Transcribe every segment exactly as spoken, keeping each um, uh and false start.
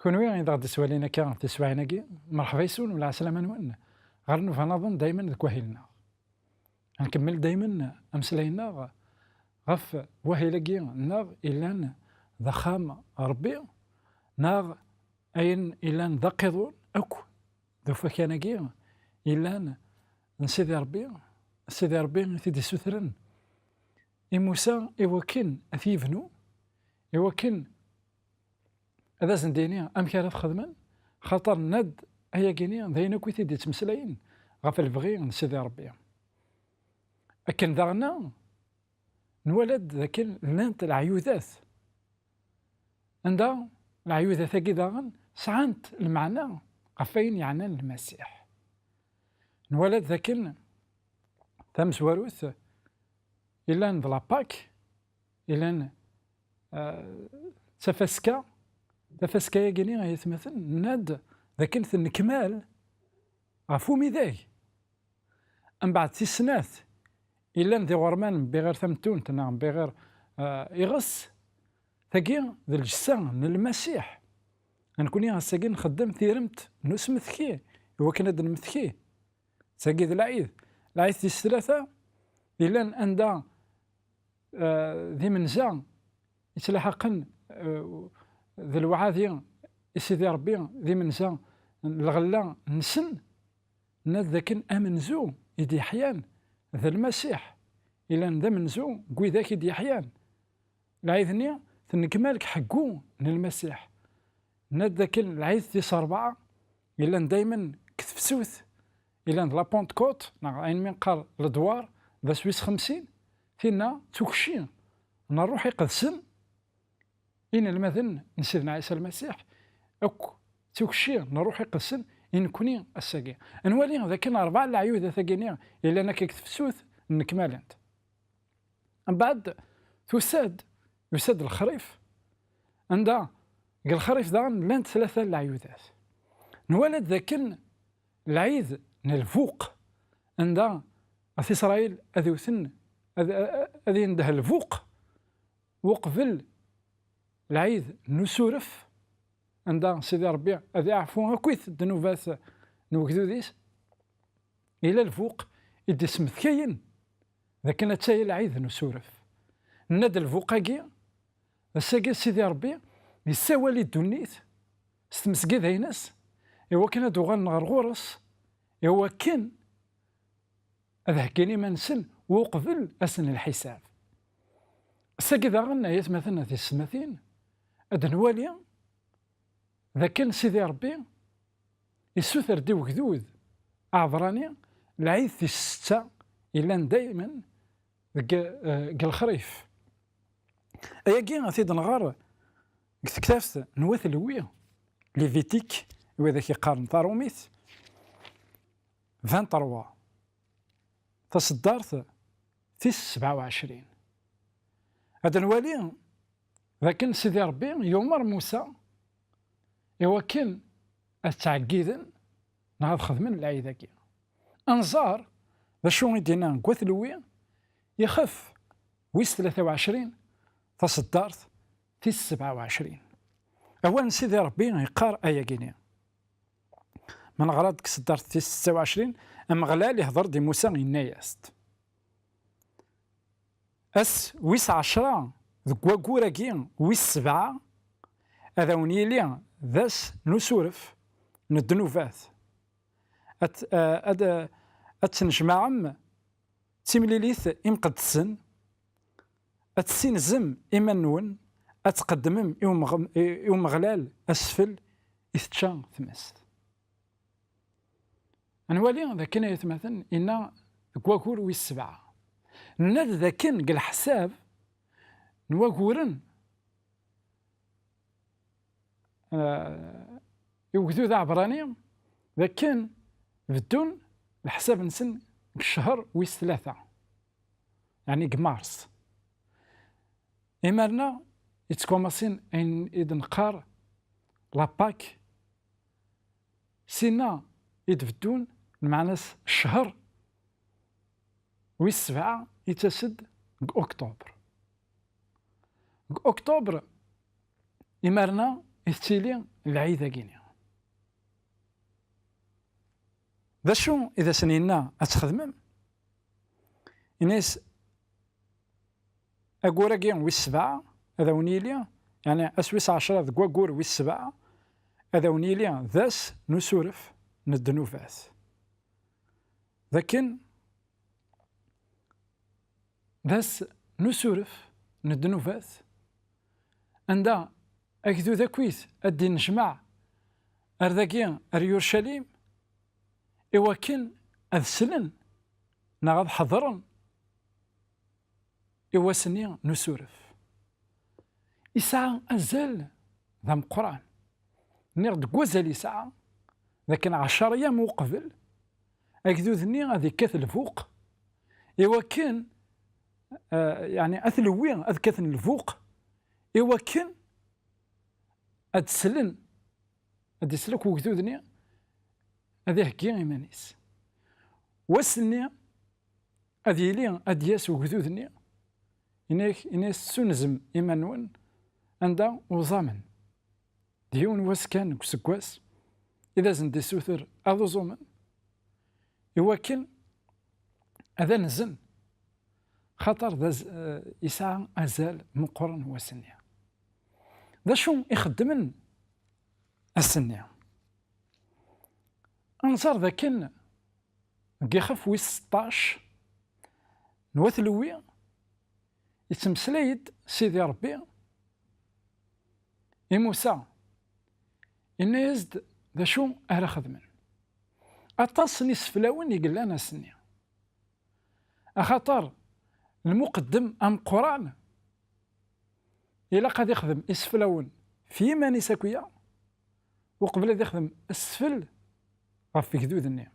Kunwi i d aɣ-d-iswalin akka tiswiɛin-agi, merḥba yes-wen u lɛeslama-nwen ɣer nnuba-nniḍen daymen deg wahil-nneɣ. Ad nkemmel daymen ameslay-nneɣ ɣef wahil-agi-nneɣ yellan d axxam n Ṛebbi, neɣ ayen yellan d aqiḍun akk d ufakan-agi yellan n Sidi Ṛebbi, Sidi Ṛebbi i t-id-issutren i Musa i wakken ad t-yebnu, i wakken ad asen-d-yini amek ara t-xedmen, xaṭer nna-d ayagi-ni d ayen akk i t-id-ittmeslayen ɣef lebɣi n Sidi Ṛebbi. Akken daɣen nwala-d dakken llant leɛyudat, anda leɛyudat-agi daɣen sɛant lmeɛna ɣef wayen yeɛnan Lmasiḥ. Nwala-d dakken tamezwarut yellan d la Pâque, yellan, eh, d tafaska, tafaska-agi-ni, ay atmaten, nna-d dakken tennekmal ɣef umidag. Mbeɛd tis snat, yellan d iɣerman n Biɣir Tamettunt neɣ n Biɣir, eh, Iɣes, tagi d lǧessa n Lmasiḥ. Nekkni ass-agi nxeddem tiremt n usmetki, i wakken ad d-nmetki. Tagi d lɛid. Lɛid tis tlata, yellan anda, eh, d imenza yettlaḥaqen, eh, d lewɛadi i Sidi Ṛebbi, d imenza n lɣella-nsen, nna-d dakken amenzu i d-yeḥyan d Lmasiḥ, yellan d amenzu n widak i d-yeḥyan. Lɛid-nni tennekmal deg ḥeggu n Lmasiḥ. Nna-d dakken lɛid tis ṛebɛa yellan daymen deg tefsut, yellan d la Pentecôte, neɣ ayen mi neqqar ledwar, d ass wis xemsin, tinna d tukci n Ṛṛuḥ Iqedsen, inelmaden n Sidna Ɛisa Lmasiḥ, akk d tukci n Ṛṛuḥ Iqedsen i nekkni ass-agi. Ad nwali dakken ṛebɛa n leɛyudat-agi-ni yellan akka deg tefsut nnekmalent. Mbeɛd tusa-d, yusa-d lexrif, anda deg lexrif daɣen llant tlata n leɛyudat. Nwala-d dakken lɛid n lbuq, anda At Isṛayil ad iwten, ad, ad yendeh lbuq uqbel lɛid n usuref, anda Sidi Ṛebbi ad iɛfu akkit ddnubat n wegdud-is. Yella lbuq i d-ismetkayen dakken atta-ya lɛid n usuref. Nna-d lbuq-agi, ass-agi Sidi Ṛebbi yessawal i ddunit s tmesgida-ines, i wakken ad uɣalen ɣer ɣur-s, i wakken ad heggin iman-nsen uqbel ass n lḥisab. Ass-agi daɣen, ay atmaten d tisetmatin, ad nwali dakken Sidi Ṛebbi issuter-d i wegdud aɛebṛani lɛid tis setta yellan daymen deg, eh, deg lexrif. Ayagi ad t-id-nɣer deg tektabt n Wat Lwi, Lévitique, i wid ak-iqqaren taṛumit, vingt-trois, taṣeddart tis sebɛa u ɛecrin. Ad nwali dakken Sidi Ṛebbi yumeṛ Musa i wakken ad ttɛeggiden neɣ ad xedmen lɛid-agi. Ad nẓer d acu i d-yenna deg Wat Lwi, ixef wis tlata u ɛecrin, taṣeddart tis sebɛa u ɛecrin. Awal n Sidi Ṛebbi yeqqar ayagi-ni. Ma neɣra-d deg tseddart tis setta u ɛecrin, Ameɣlal ihder-d i Musa, yenna-yas-d: Ass wis ɛecra deg waggur-agi wis sebɛa, ad awen-yili d ass n usuref n ddnubat. Ad, ad, ad tennejmaɛem d timlilit imqeddsen, ad tessinzem iman-nwen, ad tqeddmem i umeɣ-, i Umeɣlal asfel i tečča tmest. Ad nwali dakken, ay atmaten, inna deg waggur wis sebɛa. Nna-d dakken deg leḥsab n wagguren, eh, i ugdud aɛebṛani, dakken beddun leḥsab-nsen deg ccher wis tlata, yeɛni deg mars. Imarna yettkumasin ayen i d-neqqar la Pâque, sinna i d-beddun, lmeɛna-s ccher wis sebɛa yettas-d deg octobre. Deg octobre, imarna i tettili lɛid-agi-ni. D acu i d asen-yenna ad txedmem? Ini-as, agur-agi wis sebɛa ad awen-yili, yeɛni ass wis ɛecra deg wagur wis sebɛa, ad awen-yili d ass n usuref n ddnubat. D akken d ass n usuref n ddnubat, anda agdud akkit ad d-innejmaɛ ar dagi, ar Yurcalim, i wakken ad slen neɣ ad ḥeḍren i wass-nni n usuref. Isɛa azal d ameqqran. Nniɣ-d deg wazal isɛa, d akken ɛecra yam uqbel, agdud-nni ad ikkat lbuq, i wakken, eh, yeɛni, at lewwi ad kkaten lbuq, i wakken ad slen, ad isel akk ugdud-nni, ad iheggi iman-is. Wass-nni ad yili, ad d-yas ugdud-nni, inak, ini-as, ssunzem iman-nwen anda uẓamen. D yiwen wass kan deg useggas i d asen-d-issuter ad uẓumen, i wakken ad anzen, xaṭer d az-, eh, yesɛa azal meqqren wass-nni. D acu i xeddmen ass-nni? Ad nẓer d akken deg ixef wis seṭṭac n Wat Lewwi, yettmeslay-d Sidi Ṛebbi i Musa, yenna-yas-d d acu ara xedmen. Aṭas n iseflawen i yellan ass-nni. Axaṭer lmuqeddem ameqqran ilaq ad ixdem iseflawen f yiman-is akk-ya, uqbel ad ixdem asfel ɣef ugdud-nni.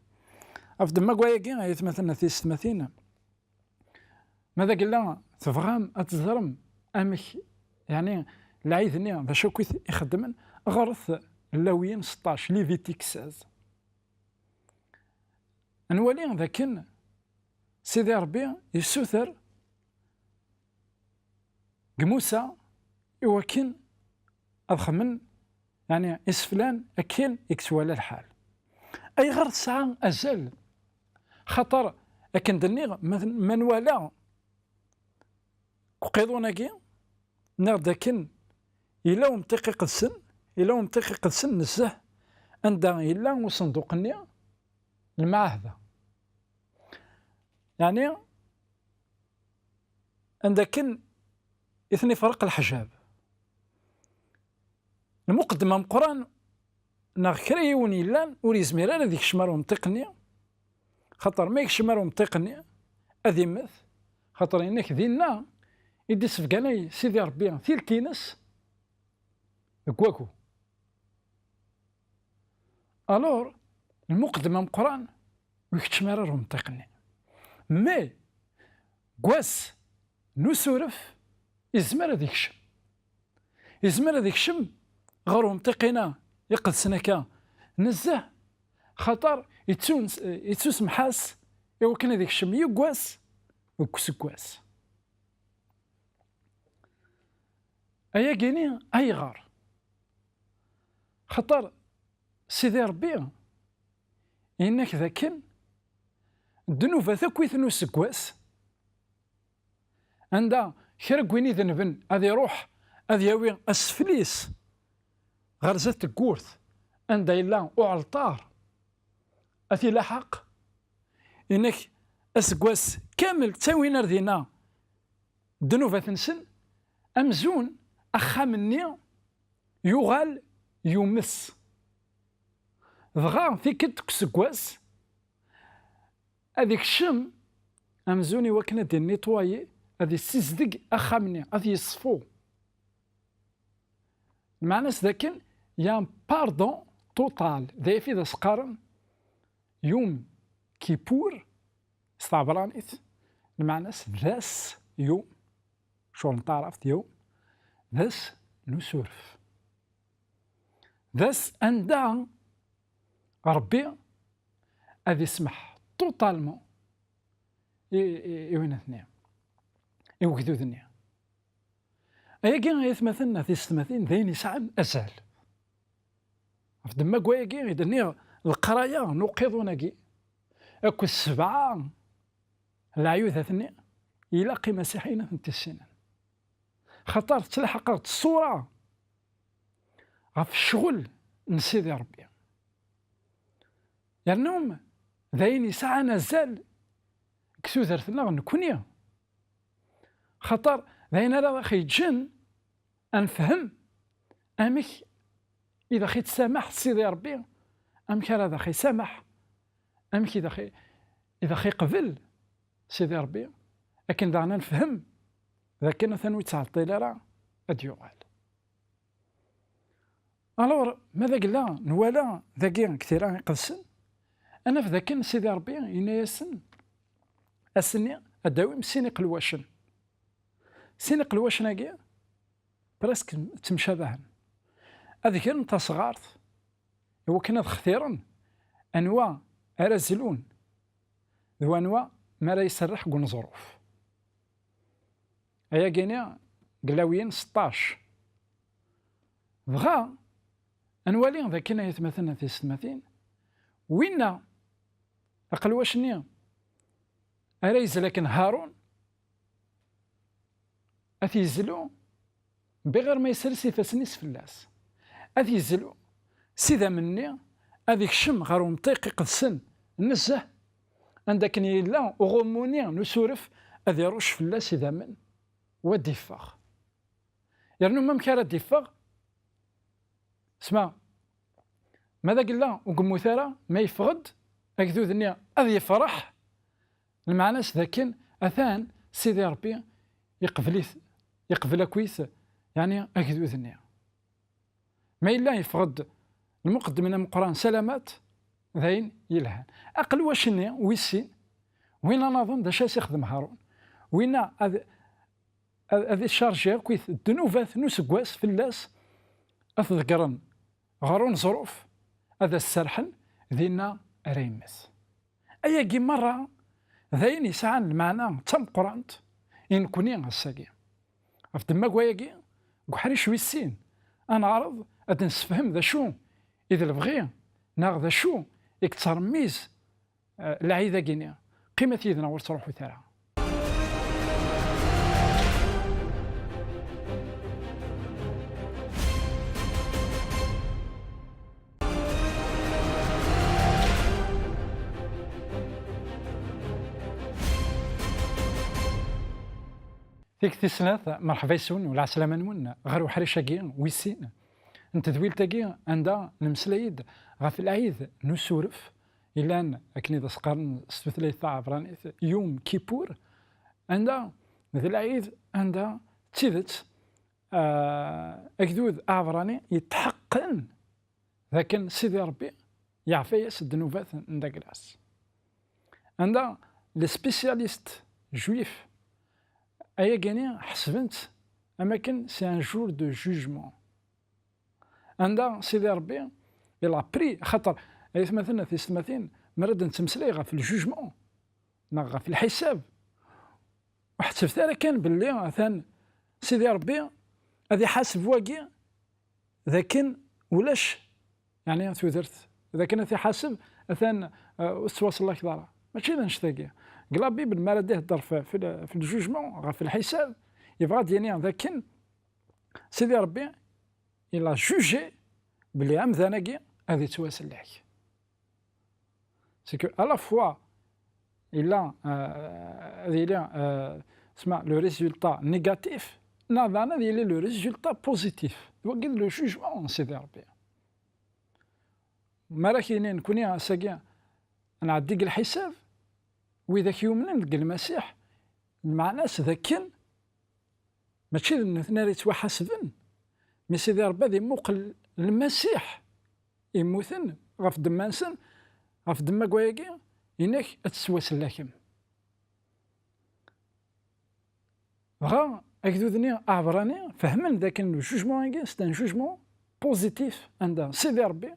Ɣef ddemma n wayagi, ay atmaten, a tisetmatin, ma d agella tebɣam ad teẓrem amek, yeɛni, lɛid-nni d acu akk i t-, ixeddmen, ɣret Lawiyen seṭṭac, Lévitique seize. Ad nwali d akken Sidi Ṛebbi yessuter deg Musa i wakken ad xemmen, yeɛni, iseflan akken i yettwala lḥal. Ayɣer tesɛa azal? Xaṭer, akken d-nniɣ, ma, ma nwala deg uqiḍun-agi, nniɣ-d akken yella umṭiq iqedsen, yella umṭiq iqedsen nezzeh anda yella usenduq-nni n lmeɛahda. Yeɛni, anda akken i ten-ifreq leḥjab. Lmuqeddem ameqqran neɣ kra yiwen yellan ur yezmir ara ad ikcem ar umṭiq-nni, xaṭer ma ikcem ar umṭiq-nni ad immet, xaṭer inak dinna i d-isebganay Sidi Ṛebbi tilt-ines deg wagu. Alors, lmuqeddem ameqqran ur ikeččem ara ar umṭiq-nni. Mais, deg wass n usuref, izmer ad ikcem. Izmer ad ikcem ɣer umṭiq-ina iqedsen akka nezzeh, xaṭer ittuns-, ittusemḥ-as i wakken ad ikcem yeggas deg useggas. Ayagi-ni ayɣer? Xaṭer Sidi Ṛebbi yenna-k dakken ddnubat akkit n useggas, anda kra n win idenben ad iṛuḥ ad yawi asfel-is ɣer zdat tewwurt anda yella uɛelṭar, ad t-ilaḥaq, yenna-k aseggas kamel ttawin ar dinna ddnubat-nsen, amzun axxam-nni yuɣal yumes. Dɣa tikkelt deg useggas ad ikcem amzun i wakken ad d-innitwayi, ad issizdeg axxam-nni, ad yeṣfu. Lmeɛna-s dakken y a un pardon total. D ayf i d as-qqaren Yom Kippur s tɛebranit, lmeɛna-s d ass, yom, ccɣel n taɛrabt, yom, d ass n usuref. D ass anda Ṛebbi ad ismeḥ totalement i, i, i winat-nni, i ugdud-nni. Ayagi, ay atmaten, a tisetmatin, d ayen yesɛan azal. Ɣef ddemma n wayagi i d-nniɣ, leqraya n uqiḍun-agi akked sebɛa n leɛyudat-nni, ilaq imasiḥiyen ad tent-issinen. Xaṭer tettlaḥaq-aɣ-d ṣṣura ɣef ccɣel n Sidi Ṛebbi. Yernu d ayen yesɛan azal deg tudert-nneɣ nekkni. Xaṭer d ayen ara aɣ-yeǧǧen ad nefhem amek i d aɣ-ittsameḥ Sidi Ṛebbi, amek ara d aɣ-isameḥ, amek i d aɣ-, i d aɣ-iqbel Sidi Ṛebbi, akken daɣen ad nefhem d akken atan ur yettɛeṭṭil ara ad d-yuɣal. Alors, ma d agella nwala dagi deg tira iqedsen, ad naf d akken Sidi Ṛebbi yenna-yasen ass-nni ad d-awim sin iqelwacen. Sin iqelwacen-agi presque ttemcabahen. Ad gren tasɣart i wakken ad xtiren anwa ara zlun d wanwa mi ara iserreḥ deg uneẓruf. Ayagini deg Lawiyen seṭṭac. Dɣa, ad nwali d akken, ay atmaten, a tisetmatin, winna aqelwac-nni ara yezlaken Harun, ad t-yezlu, bɣir ma yesres ifassen-is fell-as. Ad t-yezlu s idammen-nni, ad ikcem ɣer umṭiq iqedsen nezzeh, anda akken yella uɣummu-nni n usuref, ad irucc fell-as idammen, u ad d-iffeɣ. Yernu amek ara d-iffeɣ? Sma, ma d agella ur yemmut ara, ma yeffeɣ-d, agdud-nni ad yefreḥ, lmeɛna-s d akken atan Sidi Ṛebbi iqbel-it, iqbel akkit, yeɛni agdud-nni. Ma yella yeffeɣ-d lmuqeddem-nni ameqqran salamat, d ayen yelhan. Aqelwac-nni wis sin, winna naḍen d acu ara s-ixdem Harun? Winna ad, ad, ad iccarji akkit ddnubat n useggas fell-as, ad t-ḍeggren ɣer uneẓruf, ad as-serḥen, dinna ara yemmet. Ayagi merra d ayen yesɛan lmeɛna d tameqqrant i nekkni ass-agi. Ɣef ddemma n wayagi, deg uḥric wis sin, ad neɛreḍ ad d-nessefhem d acu i d lebɣi neɣ d acu i yettṛemmiz, eh, lɛid-agi-nni. Qqimet yid-neɣ, ur ttṛuḥut ara. Tikti tis snat, merḥba yes-wen u lɛeslama-nwen ɣer uḥric-agi wis sin n tedwilt-agi, anda nemmeslay-d ɣef lɛid n usuref, yellan akken i d as-qqaren s tutlayt taɛebranit Yom Kippur, anda d lɛid anda d tidet, ah, agdud aɛebrani yetḥeqqen d akken Sidi Ṛebbi yeɛfa-yas ddnubat n daglas. Anda les spécialistes juifs ayagini ḥesben-tt am akken c'est un jour de jugement. Anda Sidi Ṛebbi, il a pris, xaṭer, ay atmaten, a tisetmatin, mi ara d-nettmeslay ɣef le jugement neɣ ɣef lḥisab, ur ḥettbet ara kan belli atan Sidi Ṛebbi ad iḥaseb wagi d akken ulac, yeɛni tudert, d akken ad t-iḥaseb atan, uh, ur tettwaṣellakeḍ ara. Mačči d annect-agi. Deg la Bible, mi ara d-ihedder f, f, f le jugement, ɣef lḥisab, yebɣa ad d-yini d akken Sidi Ṛebbi il a jugé belli amdan-agi ad yettwasellek. C'est que à la fois il a, euh, ad yili, euh, sma, le résultat négatif, neɣ daɣen ad yili le résultat positif. D wagi d le jugement n Sidi Ṛebbi. Mi ara k-yini nekkni ass-agi ad nɛeddi deg lḥisab, widak yumnen deg Lmasiḥ, lmeɛna-s d akken mačči d nutni ara yettwaḥasben, mi Sidi Ṛebbi ad imuqel Lmasiḥ immuten ɣef ddemma-nsen, ɣef ddemma n wayagi, inek ad tettwasellakem. Dɣa agdud-nni aɛebrani fehmen d akken le jugement-agi, c'est un jugement positif, anda Sidi Ṛebbi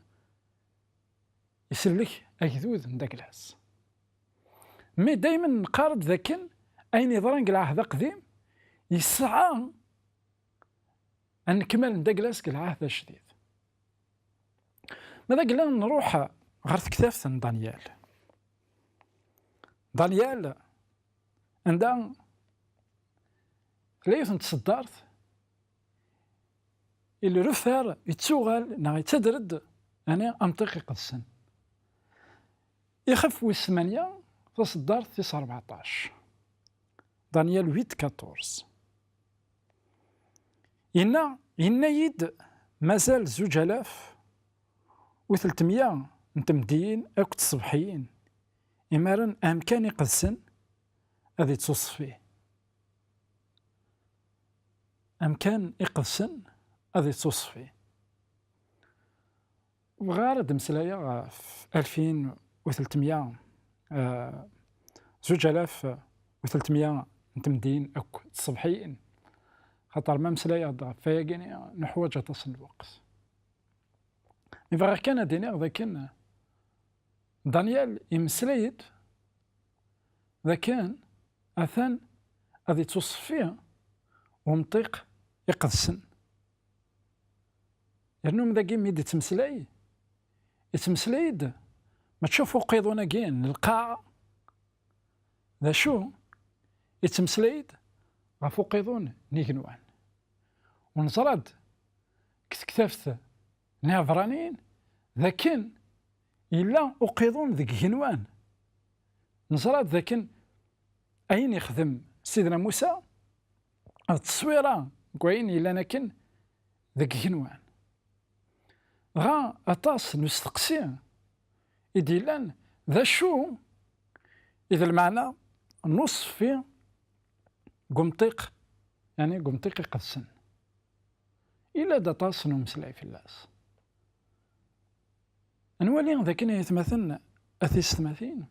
isellek agdud n daglas. Mi daymen neqqar-d d akken ayen yeḍran deg Lɛehd Aqdim yesɛa anekmal n daglas deg Lɛehd Ajdid. Ma d agella nruḥ ɣer tektabt n Danyal. Danyal, anda tella yiwet n tseddart, il reffer, yettuɣal neɣ yettader-d, yani, amṭiq iqedsen. Ixef wis tmanya, taseddart tis rbeɛṭac. Danyal huit quatorze. Yenna, yenna-yi-d mazal zuǧ alaf u teltmya n temdiyin akked tṣebḥiyin, imaren amkan iqedsen ad ittuṣeffi. Amkan iqedsen ad ittuṣeffi. Bɣiɣ ara d-mmeslayeɣ ɣef alfin u teltmya, eh, zuǧ alaf u teltmya n temdiyin akk tṣebḥiyin. Xaṭer ma mmeslayeɣ-d ɣef wayagi-nni, neḥwaǧ aṭas n lweqt. Mi bɣiɣ kan ad d-iniɣ d akken Danyal yemmeslay-d d akken atan ad ittuṣeffi umṭiq iqedsen. Yernu dagi mi d-ittmeslay, ittmeslay-d mačči ɣef uqiḍun-agi n lqaɛa. D acu? Ittmeslay-d ɣef uqiḍun n igenwan. U neẓra-d deg tektabt n Iɛebraniyen d akken yella uqiḍun deg igenwan. Neẓra-d d akken ayen ixdem Sidna Musa d tteswira n wayen yellan akken deg igenwan. Dɣa aṭas n usteqsi i d-yellan, d acu i d lmeɛna n uṣeffi deg umṭiq, yani deg umṭiq iqedsen? Yella-d aṭas n umeslay fell-as. Ad nwali d akken, ay atmaten, a tisetmatin,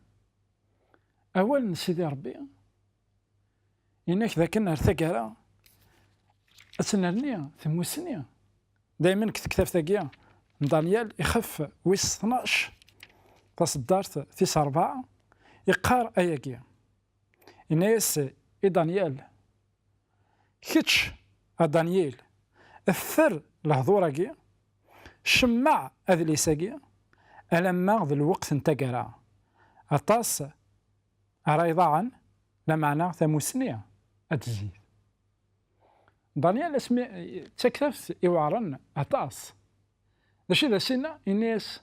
awal n Sidi Ṛebbi, yenna-k d akken ar taggara ad tennerni tmussni. Daymen deg tektabt-agi n Danyal, ixef wis tnac, taseddart tis ṛebɛa, iqqar ayagi. Yenna-yas i Danyal: Kečč, a Danyal, ffer lehdur-agi, cemmeɛ adlis-agi, alamma d lweqt n taggara. Aṭas ara iḍaɛen, lameɛna tamussni ad tzid. Danyal asmi d taktabt iweɛren aṭas. D acu i d as-inna? Ini-as: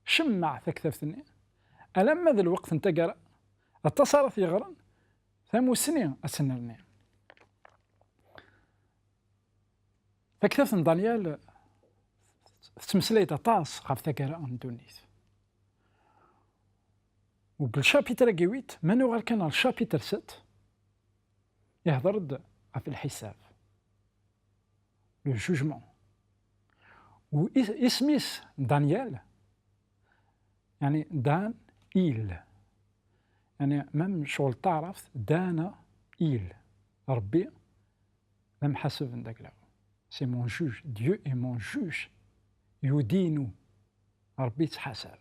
cemmeɛ taktabt-nni, alamma d lweqt n taggara, aṭas ara t-yeɣren, tamussni ad tennerni. Taktabt n Danyal tettmeslay-d aṭas ɣef taggara n ddunit. U deg lchapitre-agi huit, ma nuɣal kan ɣer lchapitre sept, ihder-d ɣef lḥisab, le jugement. U is-, isem-is Danyal, yani Dan il. Yani même ccɣel taɛrabt, Dana il. Rebbi d amḥaseb n daglaw. C'est mon juge. Dieu est mon juge. Yudinu. Rebbi yettḥasab.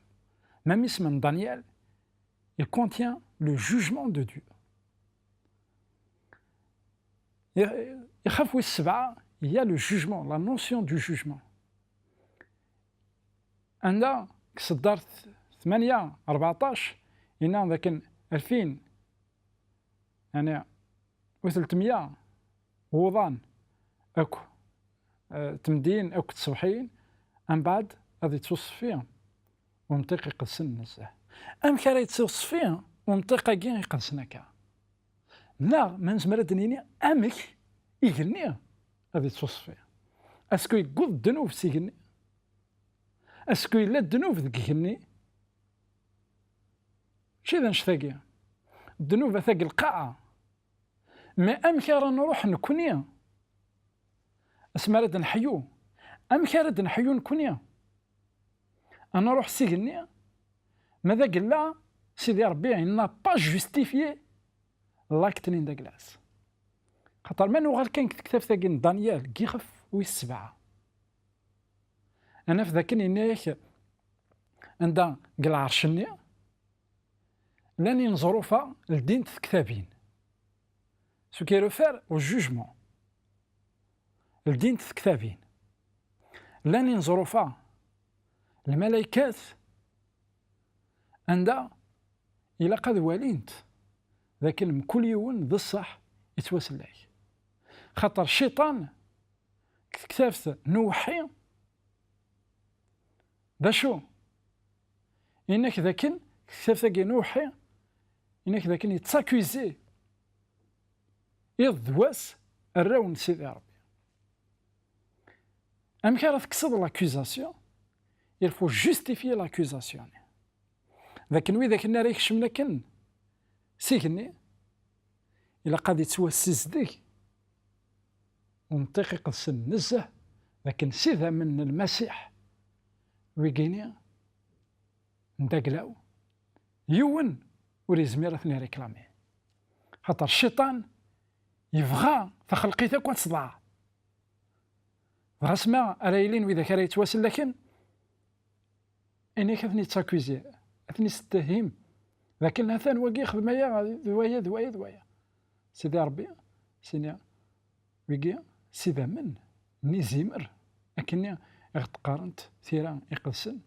Même isem n Danyal, il contient le jugement de Dieu. Ixef wis sebɛa, il y a le jugement, la notion du jugement. Anda, deg tseddart tmanya rbeɛṭac, yenna dakken alfin, yani, u teltmya wuḍan akk, eh, tmeddiyin akk tṣebḥiyin, mbeɛd ad ittuṣeffi umṭiq iqedsen nezzeh. Amek ara yettuṣeffi umṭiq-agi iqedsen akka? Neɣ ma nezmer ad d-nini amek igenni ad yettuṣeffi? Est-ce que yewweḍ ddnub s igenni? Est-ce que yella ddnub deg igenni? Mačči d annect-agi. Ddnub ata deg lqaɛa. Mais amek ara nruḥ nekni? Asmi ara d-neḥyu, amek ara d-neḥyu nekni? Ad nruḥ s igenni? Ma d agella, Sidi Ṛebbi, il n'a pas justifié l'acte-nni n daglas. Xaṭer ma nuɣal kan deg tektabt-agi n Danyal, deg yixef wis sebɛa, ad naf dakken yenna-yak anda deg lɛerc-nni llan ineẓrufa ldint tektabin. Ce qui réfère au jugement. Ldint tektabin. Llan ineẓrufa lmalaykat, anda ilaq ad walint d akken mkul yiwen d ṣṣeḥ yettwasellek. Xaṭer cciṭan deg tektabt n uweḥḥi, d acu? Inak d akken deg tektabt-agi n uweḥḥi, inak d akken yettakuzi iḍ d wass arraw n Sidi Ṛebbi. Amek ara tekkseḍ l'accusation? Il faut justifier l'accusation. D akken wid akken ara ikecmen akken s igenni, ilaq ad yettwassizdeg umṭiq iqedsen nezzeh, d akken s idammen n Lmasiḥ wigini n daglaw, yiwen ur yezmir ad ten-iriklami. Xaṭer cciṭan yebɣa taxelqit akk ad teḍɛef. Dɣa asma ara yilin widak ara yettwasellaken, inek ad ten-yettakuzi, ad ten-yestetthem d akken atan wagi yexdem aya d waya d waya d waya. Sidi Ṛebbi, sini, wigi s idammen n izimer, akkenni i ɣ-d-qqarent tira iqedsen,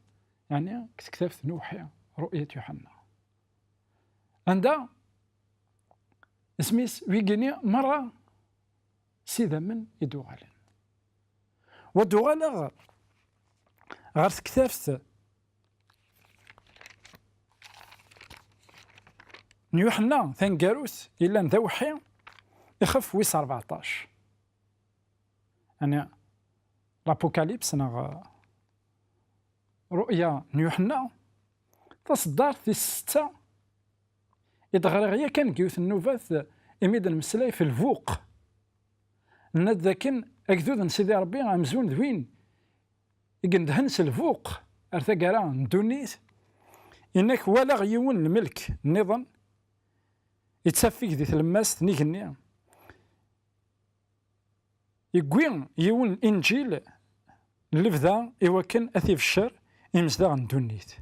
yeɛni deg tektabt n uweḥḥi, Ru'yat Yuḥenna. Anda isem-is wigini merra s idammen i d-uɣalen. Wa d-uɣaleɣ ɣer tektabt n Yuḥenna taneggarut yellan d aweḥḥi, ixef wis rbeɛṭac. Yeɛni l'Apocalypse neɣ Ru'ya n Yuḥenna, taṣeddart tis setta i d-ɣriɣ yakan deg yiwet n nnubat imi d-nemmeslay f lbuq. Nenna-d dakken agdud n Sidi Ṛebbi amzun d win i yendhen s lbuq ar taggara n ddunit, inak walaɣ yiwen n lmelk nniḍen yettafeg di tlemmast n igenni, yewwi yiwen n Inǧil n lebda i wakken ad t-ibeccer imezdaɣ n ddunit,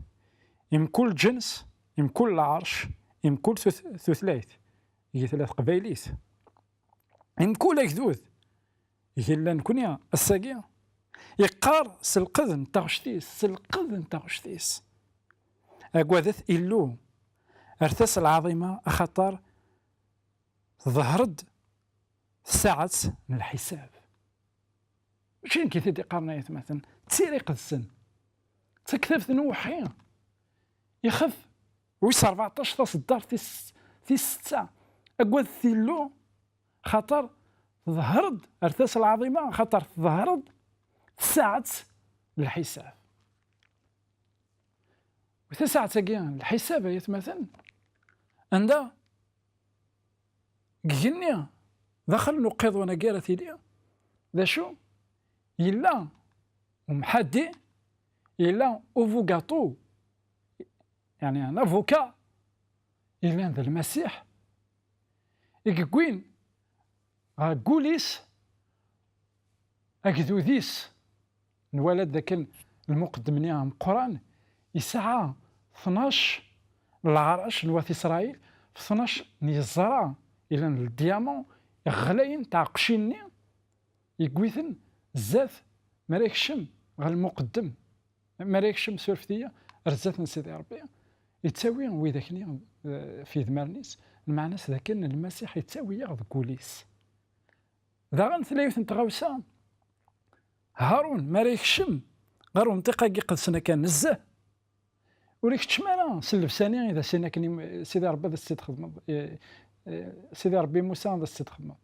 i mkul lǧens, i mkul lɛerc, i mkul tut-, tutlayt, i tella teqbaylit, i mkul agdud. Yella nekni ass-agi yeqqar s lqed n taɣect-is, s lqed n taɣect-is. Agadet Illu, rret-as lɛaḍima, axaṭer tḍehher-d tsaɛet n lḥisab. Mačči nekk i t-id-iqqaren, ay atmaten, d tira iqedsen, d taktabt n uweḥḥi, ixef wis rbeɛṭac, taṣeddart tis, tis setta. Agadet Illu, xaṭer tḍehher-d, rret-as lɛaḍima, xaṭer tḍehher-d tsaɛet n lḥisab. U tasaɛet-agi n lḥisab, ay atmaten, anda deg igenni, daxel n uqiḍun-agi ara tili, d acu? Yella umḥaddi, yella ubugaṭu, yeɛni un avocat, yellan d Lmasiḥ, i yewwin ɣer wul-is agdud-is. Nwala-d dakken lmuqeddem-nni ameqqran yesɛa tnac n leɛrac n wat Isṛayil, f tnac n yeẓra yellan d ldyamant ɣlayen, tɛeqqcin-nni yewwi-ten zdat mi ara yekcem ɣer lmuqeddem, mi ara yekcem, surfet-iyi, ar zdat n Sidi Ṛebbi, yettawi widak-nni, eh, f yedmaren-is, lmeɛna-s dakken Lmasiḥ yettawi-yaɣ deg wul-is. Daɣen tella yiwet n tɣawsa, Harun, mi ara yekcem ɣer umṭiq-agi iqedsen akka nezzeh, ur ikeččem ara s llebsa-nni i d as-yenna akken i Sidi Ṛebbi ad as-tt-id-txedmeḍ, eh, eh, Sidi Ṛebbi i Musa ad as-tt-id-txedmeḍ.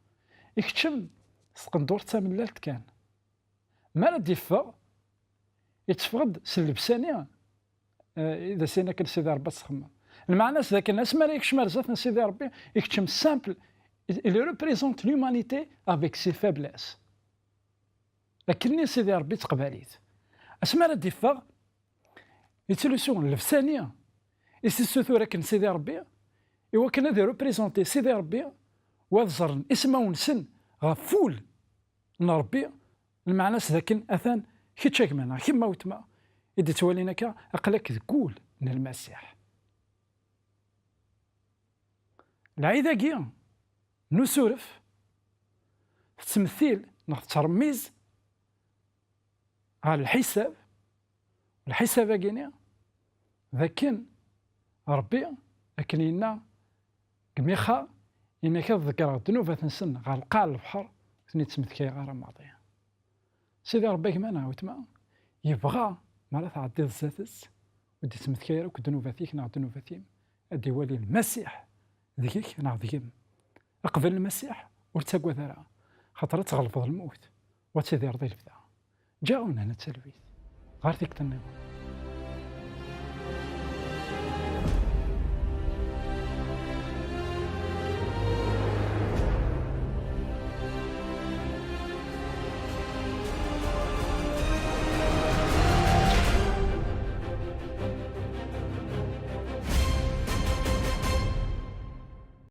Ikeččem s tqendurt d tamellalt kan. Mi ara d-iffeɣ, itteffeɣ-d s llebsa-nni, eh, i d as-yenna akken Sidi Ṛebbi ad tt-txedmeḍ. Lmeɛna-s d akken asmi ara yekcem ar zdat n Sidi Ṛebbi, ikeččem simple, il, il représente l'humanité avec ses faiblesses. Akkenni Sidi Ṛebbi teqbal-it. Asmi ara d-iffeɣ, yettlusu llebsa-nni i s-issutur akken Sidi Ṛebbi, i wakken ad ireprésenti Sidi Ṛebbi, u ad ẓren ismawen-nsen ɣef wul n Ṛebbi, lmeɛna-s d akken atan kečč a gma neɣ kemm a weltma i d-ittwalin akka, aql-ak deg wul n Lmasiḥ. Lɛid-agi n usuref tettmettil neɣ tettṛemmiz ɣer lḥisab, Lḥisab-agi-ni d akken Ṛebbi, akken yenna deg Mixa, yenna-k ad ḍeggreɣ ddnubat-nsen ɣer lqaɛ n lebḥer, ur ten-id-ttmetkayeɣ ara maḍi. Sidi Ṛebbi, a gma neɣ a weltma, yebɣa mi ara tɛeddiḍ zdat-s, ur d-ittmetkay ara akk ddnubat-ik neɣ ddnubat-im, ad d-iwali Lmasiḥ deg-k neɣ deg-m. Qbel Lmasiḥ, ur ttagad ara, xaṭer ad tɣelbeḍ lmut, u ad tidireḍ i lebda. Ǧǧiɣ-awen hna d talwit, ɣer tikkelt nniḍen.